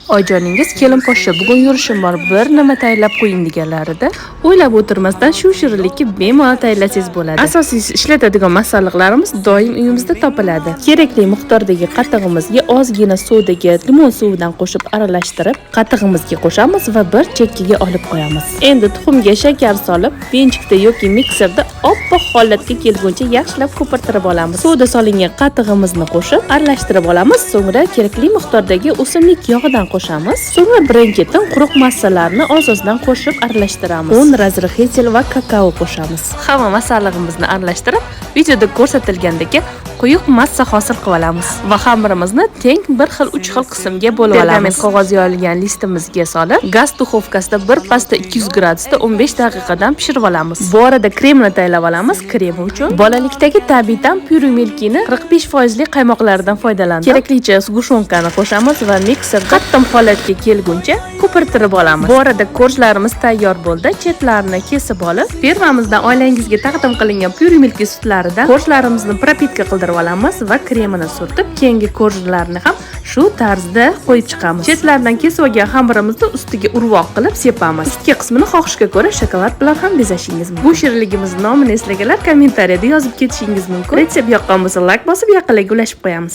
Oyijoningiz "Kelin poshsha, bugun yurishim bor, bir nima tayyorlab qo'ying" deganlarida, o'ylab o'tirmasdan shu shirinlikni bemalol tayyorlasangiz bo'ladi. Asosiysi, ishlatadigan masalliqlarimiz doim uyimizda topiladi. Kerakli miqdordagi qatig'imizga ozgina sodaga limon suvidan qo'shib aralashtirib, qatig'imizga qo'shamiz va bir chekkaga olib qo'yamiz. Endi tuxumga shakar solib, венчик da yoki mikserda oppoq holatga kelguncha yaxshilab ko'pirtirib olamiz. Soda solingan qatig'imizni qo'shib aralashtirib olamiz. So'ngra kerakli miqdordagi o'simlik yog'idan qo'shamiz. So'ngra birin-ketin quruq massalarni oz-ozdan qo'shib aralashtiramiz. Un, разрыхлитель va kakao qo'shamiz. Hamma masallig'imizni aralashtirib, videoda ko'rsatilgandek quyuq massa hosil qilib olamiz va xamirimizni teng bir xil, uch xil qismga bo'lib olamiz. Pergament qog'oz yoyilgan listimizga solib, gaz duxovkasida bir pastda 200 gradusda 15 daqiqadan pishirib olamiz. Bu orada kremni tayyorlab olamiz. Kremi uchun bolalikdagi tabiiy ta'm Pure Milkini 45 foizli qaymoqlaridan foydalandim. Keraklicha сгущёнка ni qo'shamiz va mikserda qattiq holatga kelguncha ko'pirtirib olamiz. Bu orada корж larimiz tayyor bo'ldi. Chetlarini kesib olib, firmamizdan oilangizga taqdim qilingan Pure Milky sutlaridan корж larimizni пропитка qildirib olamiz va kremini surtib, keyingi корж larni ham shu tarzda qo'yib chiqamiz. Chetlaridan kesib olgan xamirimizni ustiga urvoq qilib sepamiz. Ustki qismini xohishga ko'ra shokolad bilan ham bezashingiz mumkin. Bu shirinligimizni nomini eslaganlar kommentariyada yozib ketishingiz mumkin. Retsept yoqqan bo'lsa, layk bosib, yaqinlarga ulashib qo'yamiz.